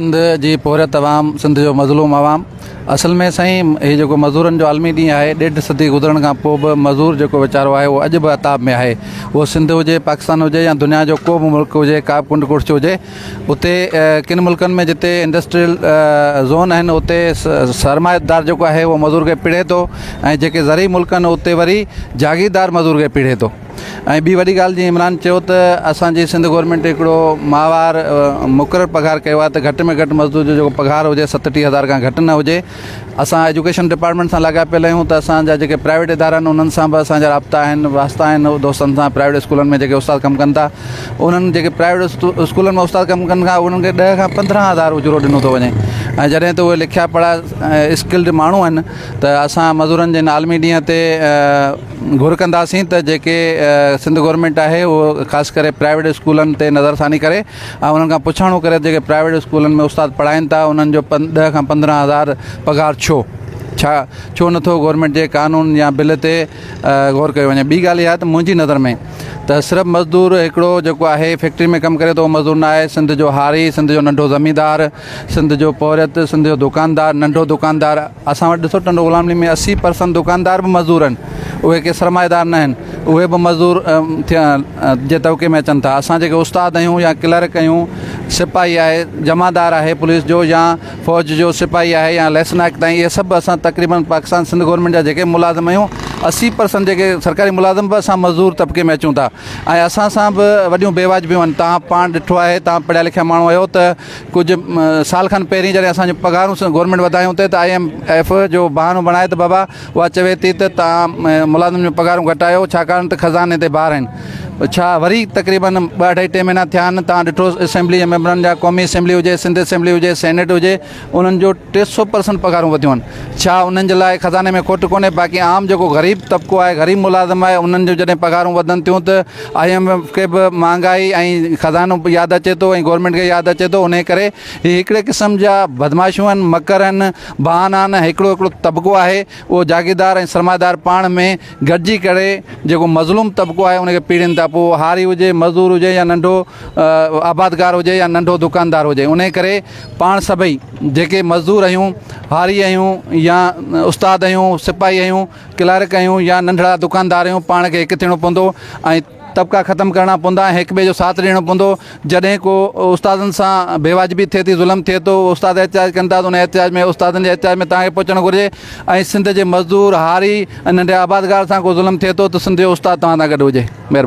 سنڌ جي پورهيت عوام، سنڌ جو مظلوم عوام، اصل ۾ سائين هي جيڪو مزورن جو عالمي ڏينهن آهي، ڏيڍ صدي گذرڻ کان پوء به مزور جيڪو ويچارو آهي اهو اڄ به عتاب ۾ آهي. اهو سنڌ هجي، پاڪستان هجي يا دنيا جو ڪو به ملڪ هجي، ڪا به ڪنڊ ڪڙڇ هجي، اتي ڪن ملڪن ۾ جتي انڊسٽريل زون آهن اتي سرمائيدار جيڪو آهي اهو مزور کي پيڙهي ٿو ۽ جيڪي زرعي ملڪ آهن اتي وري جاگيردار مزور کي پيڙهي ٿو. ۽ ٻي وڏي ڳالهه جيئن عمران چيو ته اسان جي سنڌ گورنمينٽ هڪڙو ماهوار مقرر پگهار ڪيو آهي ته گهٽ ۾ گهٽ مزدور جو جيڪو پگهار هجي 37 هزار کان گهٽ نه هجي. اسان ايجوڪيشن ڊپارٽمينٽ سان لاڳاپيل آهيون ته اسان جا جيڪي پرائيويٽ ادارا آهن انهن سان به اسان جا رابطا آهن واسطا آهن دوستن سان پرائيويٽ اسڪولن ۾ جيڪي استاد ڪم ڪن ٿا انهن جيڪي پرائيويٽ اسڪولن ۾ استاد ڪم ڪن ٿا انهن کي 10 کان 15 هزار اجورو ڏنو ٿو وڃي ۽ جڏهن ته اهي لکيا پڙهيا اسڪلڊ ماڻهو آهن ته اسان مزورن جي عالمي ڏينهن تي گهر ڪنداسين ته جيڪي سنڌ گورنمينٽ آهي اهو خاص ڪري پرائيويٽ اسڪولن تي نظر ثاني ڪري ۽ انهن کان پڇاڻو ڪري جيڪي پرائيويٽ اسڪولن ۾ استاد پڙهائين ٿا انهن جو 10 کان 15 هزار پگهار ڇو ڇا ڇو نٿو گورنمينٽ جي قانون يا بل تي غور ڪيو وڃي. ٻي ڳالهه اها ته منهنجي نظر ۾ ته صرف مزدور هڪڙو جيڪو آهي فيڪٽري ۾ ڪم ڪري ٿو اهو مزدور نه آهي سنڌ جو هاري سنڌ جو ننڍو زميندار سنڌ جو پورهيت سنڌ جو دڪاندار ننڍو دڪاندار اسان وٽ ڏسو ٽنڊو غلام علي ۾ 80 پرسنٽ دڪاندار به مزدور آهن اهي ڪي سرمائيدار نه آهن اهي به مزدور جي طبقي ۾ اچن ٿا اسان جيڪي استاد آهيون يا ڪلرڪ آهيون سپاهي آهي جمعدار آهي پوليس جو يا فوج جو سپاهي آهي يا ليس نائڪ تائين اهي سڀ اسان تقريبن پاڪستان سنڌ گورنمينٽ جا جيڪي ملازم آهيون 80 پرسنٽ جيڪي سرڪاري ملازم به اسان مزدور طبقي ۾ اچون ٿا ۽ اسان سان به وڏيون بيواجبيون آهن توهان پاڻ ڏٺو آهي توهان پڙهيا لکيا ماڻهو آهيو ته ڪجهه سال کن پهرين جڏهن اسان جون پگهارون گورنمينٽ وڌايون ٿي ته I M F جو بهانو بڻائي ته بابا اها چوي ٿي ته توهان ملازمن جون پگهارون گهٽايو ڇاڪاڻ ته خزاني تي بار آهن ڇا وري تقريبن ٻه اڍائي ٽي مهينا ٿيا آهن توهان ڏٺو اسيمبلي جي ميمبرن جا قومي اسيمبلي هجي سنڌ اسيمبلي هجي سينيٽ هجي انهن جو 300 پرسنٽ پگهارون وڌيون آهن ڇا انهن جي لاء خزاني ۾ کوٽ ڪونهي باقي عام جيڪو غريب طبقو آهي غريب ملازم آهي انهن جون جڏهن پگهارون وڌن ٿيون ته I M F کي به مهانگائي ۽ خزانو به ياد اچي ٿو ۽ گورنمينٽ کي ياد اچي ٿو انهي ڪري هي هڪڙي قسم جا بدمعاشيون آهن مڪر آهن بهانا آهن هڪڙو هڪڙو طبقو آهي اهو جاگيردار ۽ سرمائيدار پاڻ ۾ گڏجي ڪري جيڪو مظلوم طبقو آهي ان کي پيڙين ٿا پوء هاري هجي مزدور هجي يا ننڍو آبادگار هجي يا ننڍو دڪاندار هجي انهي ڪري پاڻ سڀئي جيڪي مزدور آهيون هاري آهيون يا استاد آهيون سپاهي آهيون ڪلارڪ آهيون يا ننڍڙا دڪاندار آهيون پاڻ کي هڪ ٿيڻو پوندو ۽ طبقا ختم ڪرڻا پوندا ۽ هڪ ٻئي جو ساٿ ڏيڻو پوندو جڏهن ڪو استادن سان بيواجبي ٿئي ٿي ظلم ٿئي ٿو استاد احتجاج ڪن ٿا ته ان احتجاج ۾ استادن جي احتجاج ۾ توهان کي پهچڻ گهرجي ۽ سنڌ جي مزدور هاري ۽ ننڍي آبادگار سان ڪو ظلم ٿئي ٿو ته سنڌ جو استاد توهان سان گڏ هجي مهرباني.